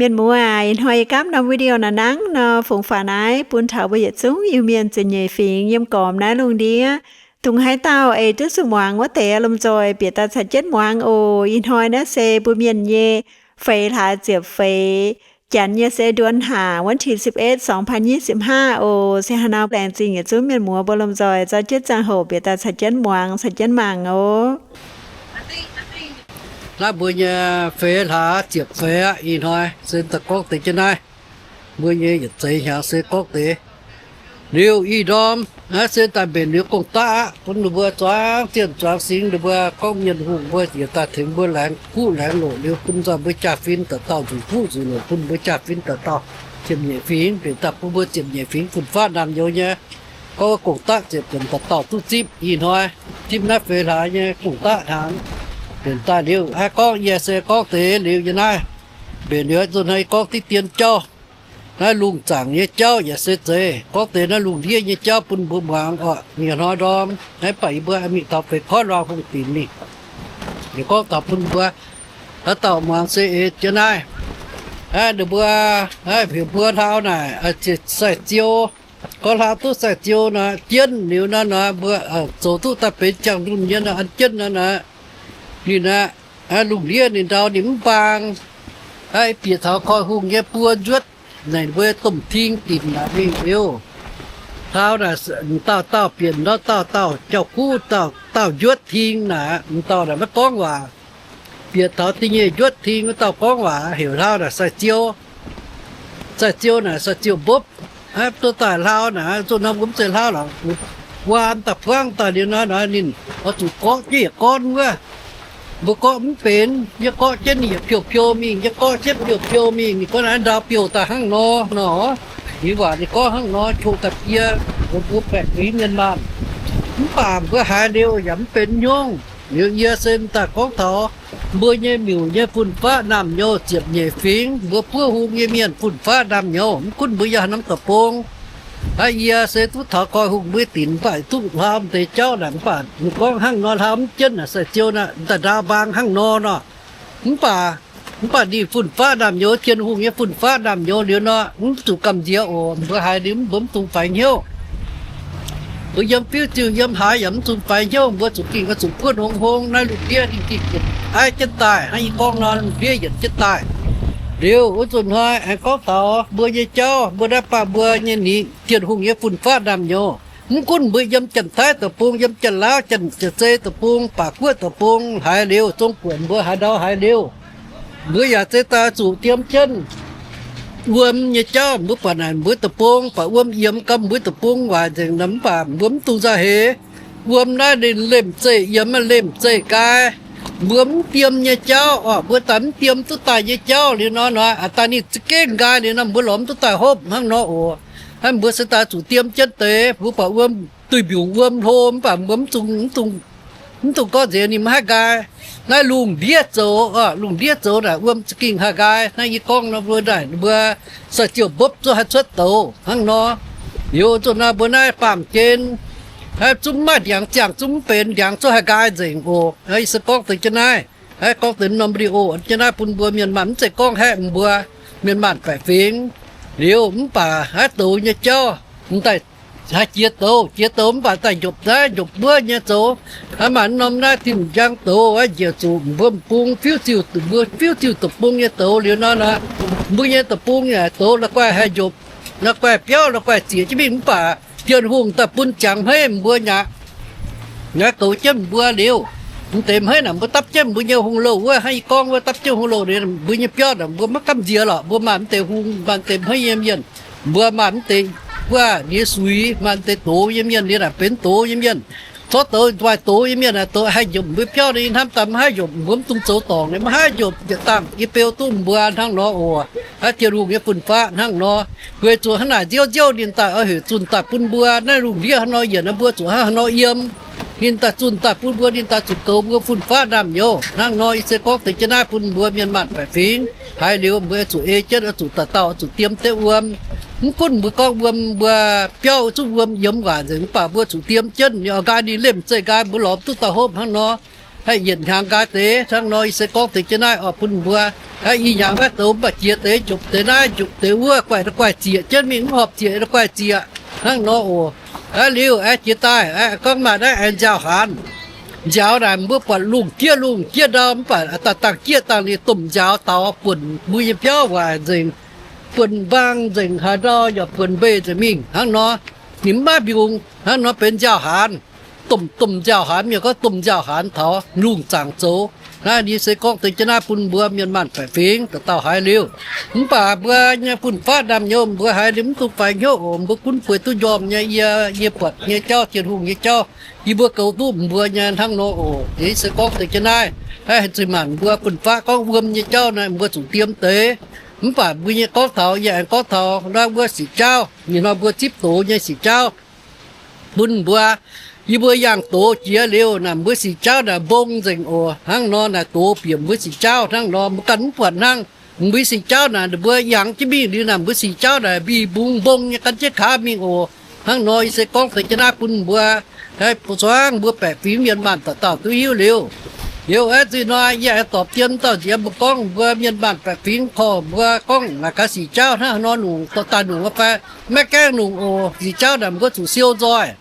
Mienh muoz, ih hnoi yie gapv norm video naaiv nangv nor, fungx faaux naaiv bun taux mbuo yietc zungv Iu-Mienh ziepc nyeic fingx yiem gormx naaiv lungh ndiev, dongh haaix dauh eix duqv zuqc muangx wuov deix lomh nzoih bieqc daaih caux jienv muangx oc. Ih hnoi naaiv se mbuo mienh nyei feix hlaax ziepc feix, janx nyei se เดือนห้า วันที่สิบเอ็ด สองพันยี่สิบห้า oc. Se haaix nor laengz zingh yietc zungv mienh muoz mbuo lomh nzoih zorqv jienv ziangh hoc bieqc daaih caux jienv muangx, caux jienv mangc oc. Naaiv mbuo nyei feix hlaax ziepc feix aqv. Ih hnoi se daaih gorngv deix jienv naaiv. Mbuo nyei yietc zeix hnyangx se gorngv deix. Liuz ih ndorm naaiv se daaih mbenc liuz gong-daqv aqv, bun ninh mbuo zuangx zienh zuangx singx, ninh mbuo gorngv mienh hungh mbuo yietc daaih tengx mbuo laengz kuv laengz loc liuz, bun nzoih mbuo jaa-fin dauh dauh nzuqc kuv nzuqc loc, bun mbuo jaa-fin dauh dauh ziepc nyeic fingx, mbenc daaih bun mbuo ziepc nyeic fingx fun-faqv naamh nyouz nyei. Gorngv gong-daqv ziepc nzunc dauh dauh duqv zipv. Ih hnoi zipv naaiv feix hlaax nyei gong-daqv hnaangx. Mbenc daaih liuz, aa, gorngv yie se gorngv deix liuz yie naaiv. Mbenc liuz nzunc naaiv gorngv diqv dien jauv. Naaiv lungh zaangc nyei jauv yaac se zeiz gorngv deix naaiv lungh ndiev nyei jauv bun mbuo muangx oc. Mienh hnoi ndorm naaiv baac yie mbuo mingh taux feix koiv luangh hungh dinc mingh. Yie gorngv taux bun mbuo haaix dauh muangx se eix jienv naaiv. Aa, ninh mbuo, aa, heuc mbuo hlaau naaic sai-ziou. Gorngv hlaau duqv sai-ziou nor, jienv liuz nor, mbuo zoux duqv daaih benx jangx-ndunh nyei nor, an jienv nor, ninh aqv, lungh ndiev ninh ndau ninh mv mbaang, aa, bieqc taux koi hungh nyei buo njuotv naaic mbuo domh ting dinc naaic mingh liuz, hlaau naaic dauh dauh bieqc nor, dauh dauh jauv-kuv, dauh dauh njuotv ting naaic, m'dauh naaic maiv gorngv waac. Bieqc taux da'nyeic njuotv ting wuov dauh gorngv waac, heuc hlaau naaic sai-ziou. Sai-ziou naaic sai-ziou mbopv. Aa, duqv daaih hlaau naaic, zuqc norm mbuo mv zeiz hlaau lorqc, wuom daaih buangv daaih liuz nor, ninh oix zuqc gorqv jienv yietc gorn wuov. Mbuo gorqv mv benx, yie gorqv jienv ninh yietc piou-piou mingh, yie gorqv jienv piou-piou mingh, ninh gorngv naaiv ndau biouv daaih hnangv nor nor. Ninh waac ninh gorngv hnangv nor, coqv daaih yie, mbuo baeqc fingx mienh maanh. Mv baac mbuo haiz liuz yaac mv benx hnyouv. Liuz yie se daaih gorngv taux mbuo nyei miuc nyei fun-faqv naamh nyouz ziepc nyeic fingx, mbuo buov hung nyei mienh fun-faqv naamh nyouz, mv gunv mbuo yiem haaix norm deic-bung. Aa, yie se duqv taux koi hungh mbuo dinc, mv baac duqv hlaau deix jauv naaic, mv baac ninh gorngv hnangv nor hlaau mv jienv naaic sai-ziou naaic, daaih ndau mbaang hnangv nor nor. Mv baac, mv baac ninh fun-faqv naamh nyouz, Tin-Hungh nyei fun-faqv naamh nyouz liuz nor, mv zuqc gamh nziex oc. Mbuo haiz liuz mbuo mv dungx faix hnyouv. Mbuo yiem fiuv-ziuh yiem haaix yaac mv dungx faix hnyouv. Mbuo zuqc ging oix zuqc buov hngongx-hngongx naaiv lungh ndiev ninh ging yietc aiv jienv daaih. Hnangv yie gorngv nor, lungh ndiev yietc jienv daaih. Liuz wuov nzunc hnoi aengx gorngv taux mbuo nyei jauv, mbuo naaiv baac mbuo nyei ningc Tin-Hungh nyei fun-faqv naamh nyouz. Mv gunv mbuo yiem Janx-Taiv deic-bung, yiem Janx-Laauv, Janx-Zeiz deic-bung, Baac Guoqv deic-bung haiz liuz, Zong-Guoqv mbuo haaix ndau haiz liuz, mbuo yaac se daaih zuqc diemv jienv wuom nyei jauv. Mbuo buatc naaic mbuo deic-bung baac wuom yiemx gau mbuo deic-bung waaic nzengc nor, mv baac mbuo mv dungx nzauh heix. Wuom naaiv ninh lemh zeih yiemx, lemh zeih nqaai. Mbuo mv diem nyei jauv oc, mbuo daaih mv diem duqv daaih nyei jauv liuz nor, nor aa daaih ninh za'gengh nqaai liuz nor, mbuo lorz mv duqv daaih hopv hnangv nor oc. Hnangv mbuo se daaih zuqc diem jienv deix, mbuo buatc wuom duih mbiungc wuom hlo, mv baac mbuo mv dungx, mv dungx gorngv nzengc ninh maiv haih nqaai. Naaiv lungh ndiev zoux oc, lungh ndiev zoux naaic wuom za'gengh haih nqaai. Naaiv yie gorngv nor mbuo naaic mbuo sai-ziouh mbopv zungv haih cuotv douz hnangv nor. Liuz zuqc nor mbuo naaiv baamh gen, zungv mv maaih ndiangx ziangh, zungv mv benx ndiangx, zungv haih nqaai nzengc oc. Yie se gorngv deix jienv naaiv, gorngv deix norm video jienv naaiv bun mbuo mienh maanh, mv zeiz gorngv haeqv mbuo mienh maanh baeqc fingx. Liuz mv baac naaiv douz nyei jauv, m'daaih haih jiex douz, jiex douz mv baac daaih njopc naaiv njopc wuov nyei zoux. Aa, maaih norm naaiv tin-njang douz aqv, njiec zuqc mbuo m'bung fiuv-ziuh, mbuo fiuv-ziuh deic-bung nyei douz liuz nor, mbuo nyei deic-bung yaac douz la'guaih haih njopc, la'guaih biauv, la'guaih zieqc jienv mingh mv baac Tin-Hungh daaih bun jangx hmeiv mbuo nyaqc. Naaiv goux jienv mbuo liuz, m'deix hmeiv naaic mbuo dapv jienv mbuo nyei hungh louh wuov, hnangv yie gorngv wuov, dapv jienv hungh louh liuz, mbuo nyei biauv naaic mbuo maiv gamh nziex lorqc. Mbuo maaih m'deix hungh, maaih m'deix hmeiv nyei mienh, mbuo maaih m'deix wuov nyei suix, maaih m'deix doz nyei mienh, liuz naaic benx doz nyei mienh. Zorqv douz, maaih doz nyei mienh naaic, douz haih njopc mbuo biauv, ninh hnamv daaih maiv haih njopc, mbuo mv dungx zoux dorngc, ninh maiv haih njopc, yietc dangh yie beu duqv mbuo hnangv nor oc. Aa, Tin-Hungh nyei fun-faqv hnangv nor. Weic zuqc hnangv naaic nziouv nziouv ninh daaih oix heuc zunh daaih bun mbuo naaiv lungh ndiev haaix nor yienc, mbuo zuqc hnangv haaix nor yiem. Ninh daaih zunh daaih bun mbuo, ninh daaih zuqc goux mbuo fun-faqv naamh nyouz. Hnangv nor yie se gorngv deix jienv naaiv bun mbuo mienh maanh baeqc fingx. Haiz liuz mbuo zuqc ei jienv, oix zuqc daaih dauh, oix zuqc diem deix wuom. Mv gunv mbuo gorngv wuom, mbuo biauv zungv wuom yiemx waaic nzengc, mv baac mbuo zuqc diem jienv. Ninh oix nqaai ninh lemh zeih nqaai, mbuo lorz mv duqv daaih hopv hnangv nor. yietc hnyangx nqaai deix. Hnangv nor yie se gorngv deix jienv naaiv oix bun mbuo, i hnyangx naaiv douz mv baac jiex deix, jopc deix naaiv, jopc deix wuov, guaix da'guaih zieqc jienv mingh, mv horpc zieqc da'guaih zieqc. Hnangv nor oc. Liuz aengx jiex daaih gorngv maaih naaiv aengx nziaaux-haanz. Nziaaux naaic mbuo buatc lungh jieqv lungh jieqv ndau, mv baac dangh dangh jieqv dangh ninh domh nziaaux daaux buonc mbuo nyei biauv waaic nzengc, buonc mbaang nzengc, haaix ndau yaac buonc mbeix nzengc mingh hnangv nor. Ninh mv maaih mbiungc hnangv nor benx nziaaux-haanz. Domh domh nziaaux-haanz, mienh gorngv domh nziaaux-haanz taux lungh zaangc zoux. Naaiv yie se gorngv deix jienv naaiv bun mbuo mienh maanh baeqc fingx dauh dauh haiz liuz. Mv baac mbuo nyei fun-faqv naamh nyouz mbuo haiz liuz mv dungx faix hnyouv oc. Mbuo gunv bueix duqv njormh nyei, yie, yie buatc nyei jauv, Tin-Hungh nyei jauv, yie mbuo goux duqv mbuo nyei hnangv nor oc. Yie se gorngv deix jienv naaiv, haih zuqc maanc mbuo fun-faqv gorngv wuom nyei jauv naaic mbuo zuqc diem deix. Mv baac mbuo nyei gorngv taux, yie aengx gorngv taux naaiv wuov sic jauv, ninh hnoi mbuo zipv doz nyei sic jauv bun mbuo. Yie mbuo yangh doz jiex liuz naaic mbuo sic jauv naaic mbong nzengc oc. Hnangv nor naaic doz bieqc mbuo sic jauv hnangv nor, mbuo ganh mv buatc hnangv. Mbuo sic jauv naaic ninh mbuo yangh jienv mingh liuz naaic mbuo sic jauv naaic mbi mbung mbong nyei gan jienv kaav mingh oc. Hnangv nor yie se gorngv deix jienv naaiv bun mbuo, zuangx mbuo baeqc fingx mienh maanh dauh dauh duqv hiuv liuz. Liuz aeqv, zinh hnoi yie aengx dorpc dien dauh nziex mbuo gorngv mbuo mienh maanh baeqc fingx korv mbuo gorngv naaic gaax sic jauv hnangv nor nungc dorh daaih nungc fai maiv gaengh nungc oc. Sic jauv naaic mbuo zuqc siou nzoih.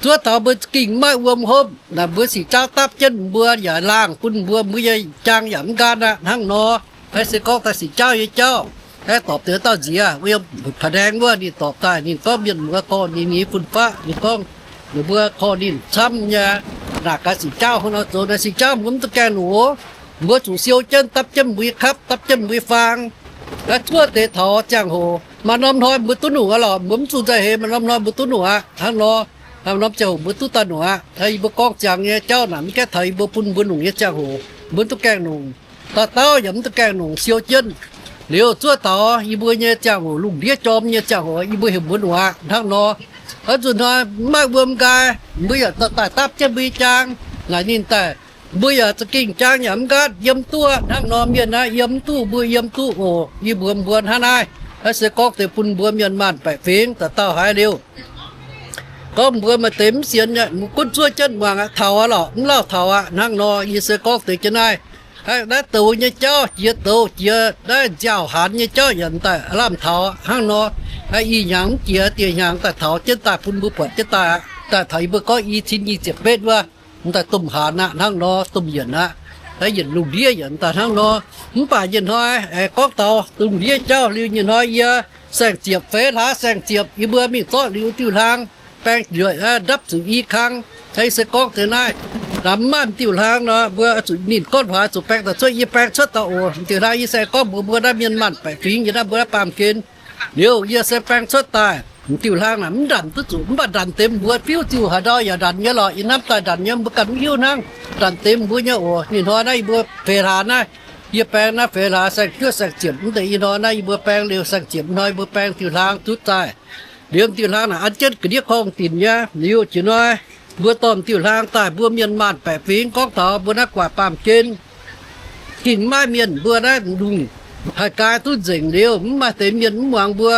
Zuov taux mbuo za'gengh maiv wuom hopv naaic mbuo sic jauv dapv jienv mbuo yaac laangh bun mbuo, mbuo nyei jaang yaac mv nqaatv aqv. Hnangv nor, naaiv se gorngv daaih sic jauv nyei jauv. Aeqv, dorpc deix dauh nziex wuov, pa'ndaeng wuov ninh dorpc daaih, ninh gorngv mienh muoz korv ninh nyei fun-faqv, ninh gorngv ninh mbuo korv ninh camv nyei, naaic gaax sic jauv hnangv nor zoux. Naaic sic jauv mbuo mv duqv gaengh nungc oc. Mbuo zuqc siou jienv, dapv jienv mbuo nyei kapv, dapv jienv mbuo nyei faang. Zuov deix taux ziangh hoc maaih norm hnoi mbuo duqv nungc aqv lorqc. Mbuo mv zuqc nzauh heix, maaih norm hnoi mbuo duqv nungc aqv. Hnangv nor, maaih norm ziangh hoc mbuo duqv daaih nungc aqv. Yie mbuo gorngv ziangx nyei jauv naaic mv gaengh taux yie mbuo bun mbuo nungc nyei ziangh hoc, mbuo mv duqv gaengh nungc. Dauh dauh yaac mv duqv gaengh nungc, siou jienv. Liuz zuov taux yie mbuo nyei ziangh hoc, lungh ndiev jorm nyei ziangh hoc, yie mbuo heuc mbuo nungc aqv. Hnangv nor, oix zuqc hnoi mv maaih wuom nqaai, mbuo yaac daaih dapv jienv mbuo nyei jaang. Naaic ninh daaih, mbuo yaac za'gengh jaang yaac mv nqaatv, yiem duqv aqv. Hnangv nor mienh naaiv yiem mv duqv, mbuo yiem duqv oc. Yie mbuox mbuo hnangv naaiv, naaiv se gorngv deix bun mbuo mienh maanh baeqc fingx dauh dauh haiz liuz. Gorngv mbuo maaih deix mv sienx nyei, mbuo gunv zuov jienv muangx aqv, taux aqv lorqc, mv lauh taux aqv. Hnangv nor yie se gorngv deix jienv naaiv, naaiv douz nyei jauv, jiex douz, jiex naaiv nziaaux-haanz nyei jauv yaac daaih lamh taux aqv. Hnangv nor, ih hnyangx mv jiex, dieh hnyangx daaih taux jienv daaih bun mbuo buatc jienv daaih aqv. Daaih taux yie mbuo gorngv i cin nyic ziepc betv wuov, daaih domh haanz aqv. Hnangv nor domh yienc aqv. Yienc lungh ndiev yienc daaih hnangv nor. Mv baac yienc hnoi aengx gorngv taux lungh ndiev jauv liuz, yienc hnoi yie saeng-ziepc feix hlaax saeng-ziepc, yie mbuo mingh zorqv liuz diuh hlaang baeng njueic ndapv zuqc i kang. Yie se gorngv deix naaiv, mv maaih diuh hlaang nor, mbuo zuqc ninh gorngv haaix zuqc baeng daaih cuotv, yie baeng cuotv daaih oc. Diuh hlaang yie se gorngv mbuox mbuo naaiv mienh maanh baeqc fingx nyei naaiv mbuo naaiv baamh gen. Liuz yie se baeng cuotv daaih, diuh hlaang naaic mv ndanc duqv zuqc, mv baac ndanc deix mbuo fiuv ziuh haaix ndau yaac ndanc nyei lorqc. Yie hnamv daaih ndanc nyei mbuo ganh mv hiuv hnangv. Ndanc deix mbuo nyei oc. Ninh hnoi naaiv yie mbuo feix hlaax naaiv, yie baeng naaiv feix hlaax saeng-juov saeng-ziepc, mv deix ih hnoi naaiv yie mbuo baeng liuz saeng-ziepc hnoi yie mbuo baeng diuh hlaang duqv daaih. Liuz diuh hlaang naaic an jienv ga'ndiev korngh dinc nyei. Liuz jiex hnoi mbuo dorh diuh hlaang daaih, mbuo mienh maanh baeqc fingx gorngv taux mbuo naaiv guaax baamh gen gengh maiv maaih mienh mbuo naaiv lungh haih gai duqv nzengc liuz, mv maaih deix mienh mv muangx mbuo,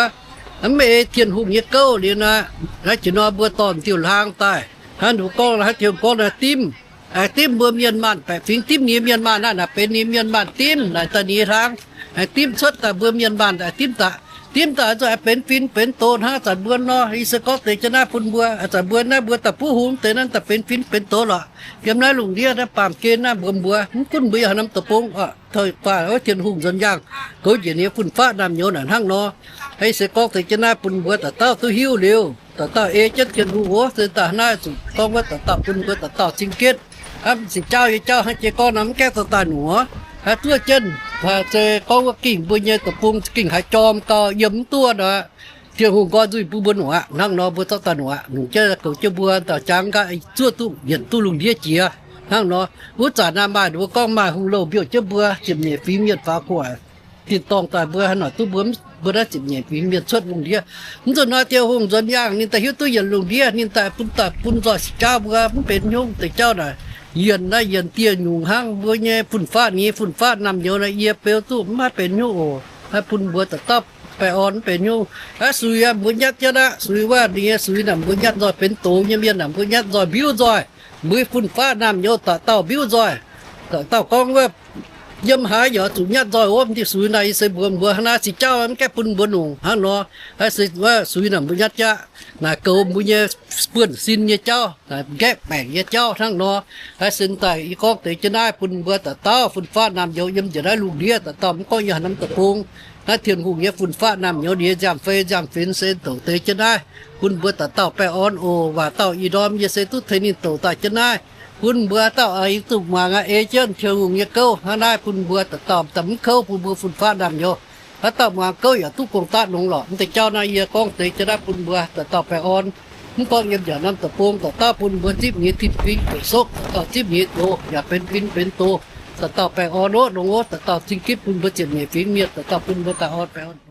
mv ei Tin-Hungh nyei gouv liuz naaic, naaiv jiex hnoi mbuo dorh diuh hlaang daaih, hnangv ninh mbuo gorngv, hnangv Tin-Hungh gorngv naaic dimv, aengx dimv mbuo mienh maanh baeqc fingx, dimv ninh mienh maanh naaiv, naaic benx ninh mienh maanh dimv naaic daaih ninh hlaang, aengx dimv cuotv daaih mbuo mienh maanh aengx dimv daaih, dimv daaih zuqc aengx benx fin benx doz hnangv zanc mbuo nor. Yie se gorngv deix jienv naaiv bun mbuo, zanc mbuo naaiv mbuo daaih buv hungx deix naaiv daaih benx fin benx doz lorqc. Yiem naaiv lungh ndiev naaiv baamh gen naaiv mbuo, mbuo mv gunv mbuo yaac haaix norm deic-bung oc, taux faah wuov Tin-Hungh nzuonx yaangh goux njiec nyei fun-faqv naamh nyouz naaic hnangv nor. Yie se gorngv deix jienv naaiv bun mbuo dauh dauh duqv hiuv liuz, dauh dauh ei jienv Tin-Hungh wuov se daaih naaiv zuqc gorngv wuov dauh dauh bun mbuo dauh dauh cing jienv. Hnamv sic jauv nyei jauv hnangv jiex gorngv nor mv gaengh dorh daaih nungc oc. Haaix zuov jienv, haaix se gorngv wuov gengh mbuo nyei deic-bung gengh haiz jorm gau yiem mv duqv nor, Tin-Hungh nqoi nzuih bun mbuo nungc aqv. Hnangv nor mbuo zorqv daaih nungc aqv. Nungc jienv goux jienv mbuo dauh jangx gaax zuov duqv nyienc duqv lungh ndiev jiex. Hnangv nor, wuov zanc naaiv maaih mbuo gorngv maaih hungh louh mbiouh jienv mbuo ziepc nyeic fingx mienh faaux gu'nguaaic tin-dorngh daaih, mbuo haaix noic duqv mbuo, mbuo naaiv ziepc nyeic fingx mienh cuotv lungh ndiev. Mv zuqc hnoi Tin-Hungh nzuonx yaangh ninh daaih hiuv duqv yienc lungh ndiev, ninh daaih bun, daaih bun nzoih sic jauv mbuo mv benx hnyouv deix jauv naaic. Yienc naaiv yienc dieh nyungc hnangv, mbuo nyei fun-faqv nyei fun-faqv naamh nyouz naaic yie beu duqv mv haih benx hnyouv oc. Haih bun mbuo dauh dauh baengh orn mv benx hnyouv. Aqv, suix aqv, mbuo nyatv jienv aqv. Suix wuov ninh nyei suix naaic mbuo nyatv nzoih benx doz nyei mienh naaic mbuo nyatv nzoih mbiuv nzoih. Mbuo fun-faqv naamh nyouz dauh dauh mbiuv nzoih, dauh dauh gorngv wuov, yiem haaix yaac zuqc nyatv nzoih wuov. M'diuh sux naaic yie se mbuox mbuo hnangv naaiv, se jauv mv gaengh bun mbuo nongc hnangv nor. Haaix se wuov sux naaic mbuo nyatv jaqv, naaic goux mbuo nyei buonv-sin nyei jauv, naaic nqaeqv baengc nyei jauv hnangv nor. Haaix se daaih yie gorngv deix jienv naaiv bun mbuo dauh dauh fun-faqv naamh nyouz yiem njiec naaiv lungh ndiev dauh dauh, mv gorngv yiem haaix norm deic-bung, naaiv Tin-Hungh nyei fun-faqv naamh nyouz ninh nyei nziaamv-fei nziaamv-fingx se douc deix jienv naaiv bun mbuo dauh dauh baengh orn oc. Waac dauh ih ndorm yie se duqv tengx ninh douc daaih jienv naaiv, bun mbuo dauh ih duqv muangx aqv. Ei jienv Tin-Hungh nyei gouv hnangv naaiv bun mbuo dauh dauh daaih mv kouv, bun mbuo fun-faqv naamh nyouz haaix dauh muangx gouv yaac duqv gong-daqv longx lorqc. Mv deix jauv naaiv yie gorngv deix jienv naaiv bun mbuo dauh dauh baengh orn. Mv gorngv yiem njiec norm deic-bung, dauh dauh bun mbuo zipv nyei tin-fingx douc sokv, dauh dauh zipv nyei doz yaac benx fin benx doz. Dauh dauh baengh orn oc, longx oc. Dauh dauh cing gitv bun mbuo ziepc nyeic fingx mienh, dauh dauh bun mbuo daaih orn baengh orn.